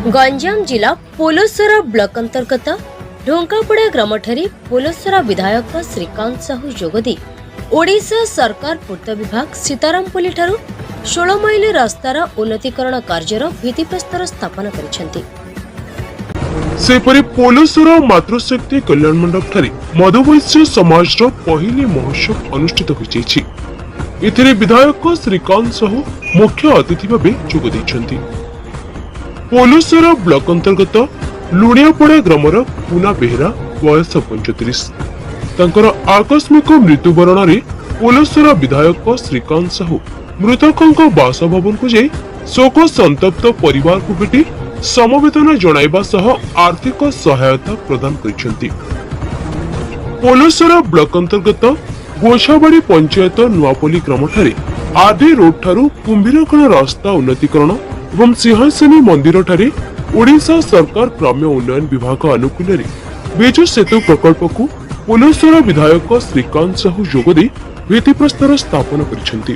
ଗଞ୍ଜାମ ଜିଲ୍ଲା ପୋଲସରା ବ୍ଲକ ଅନ୍ତର୍ଗତ ଢୁଙ୍କାପଡ଼ା ଗ୍ରାମଠାରେ ପୋଲସରା ବିଧାୟକ ଶ୍ରୀକାନ୍ତ ସାହୁ ଯୋଗଦେଇ ଓଡ଼ିଶା ସରକାର ପୂର୍ତ୍ତ ବିଭାଗ ସୀତାରାମପଲ୍ଲୀଠାରୁ 16 ମାଇଲ ରାସ୍ତାର ଉନ୍ନତିକରଣ କାର୍ଯ୍ୟର ଭିତ୍ତିପ୍ରସ୍ତର ସ୍ଥାପନ କରିଛନ୍ତି। ସେହିପରି ପୋଲସରା ମାତୃଶକ୍ତି କଲ୍ୟାଣ ମଣ୍ଡପଠାରେ ମଧୁବୈଶ୍ୟ ସମାଜର ପହିଲି ମହୋତ୍ସବ ଅନୁଷ୍ଠିତ ହୋଇଯାଇଛି। ଏଥିରେ ବିଧାୟକ ଶ୍ରୀକାନ୍ତ ସାହୁ ମୁଖ୍ୟ ଅତିଥି ଭାବେ ଯୋଗ ଦେଇଛନ୍ତି। ପୋଲସରା ବ୍ଲକ ଅନ୍ତର୍ଗତ ଲୁଣିଆପଡ଼ା ଗ୍ରାମର କୁନା ବେହେରା, ବୟସ 35, ତାଙ୍କର ଆକସ୍ମିକ ମୃତ୍ୟୁବରଣରେ ପୋଲସରା ବିଧାୟକ ଶ୍ରୀକାନ୍ତ ସାହୁ ମୃତକଙ୍କ ବାସଭବନକୁ ଯାଇ ଶୋକ ସନ୍ତପ୍ତ ପରିବାରକୁ ଭେଟି ସମବେଦନା ଜଣାଇବା ସହ ଆର୍ଥିକ ସହାୟତା ପ୍ରଦାନ କରିଛନ୍ତି। ପୋଲସରା ବ୍ଲକ ଅନ୍ତର୍ଗତ ଗୋଛାବାଡ଼ି ପଞ୍ଚାୟତ ନୂଆପଲ୍ଲୀ ଗ୍ରାମଠାରେ ଆର୍ଡି ରୋଡଠାରୁ କୁମ୍ଭୀରକଣା ରାସ୍ତା ଉନ୍ନତିକରଣ ଏବଂ ସିଂହାସନୀ ମନ୍ଦିରଠାରେ ଓଡ଼ିଶା ସରକାର ଗ୍ରାମ୍ୟ ଉନ୍ନୟନ ବିଭାଗ ଆନୁକୂଲ୍ୟରେ ବିଜୁ ସେତୁ ପ୍ରକଳ୍ପକୁ ପୋଲସରା ବିଧାୟକ ଶ୍ରୀକାନ୍ତ ସାହୁ ଯୋଗଦେଇ ଭିତ୍ତିପ୍ରସ୍ତର ସ୍ଥାପନ କରିଛନ୍ତି।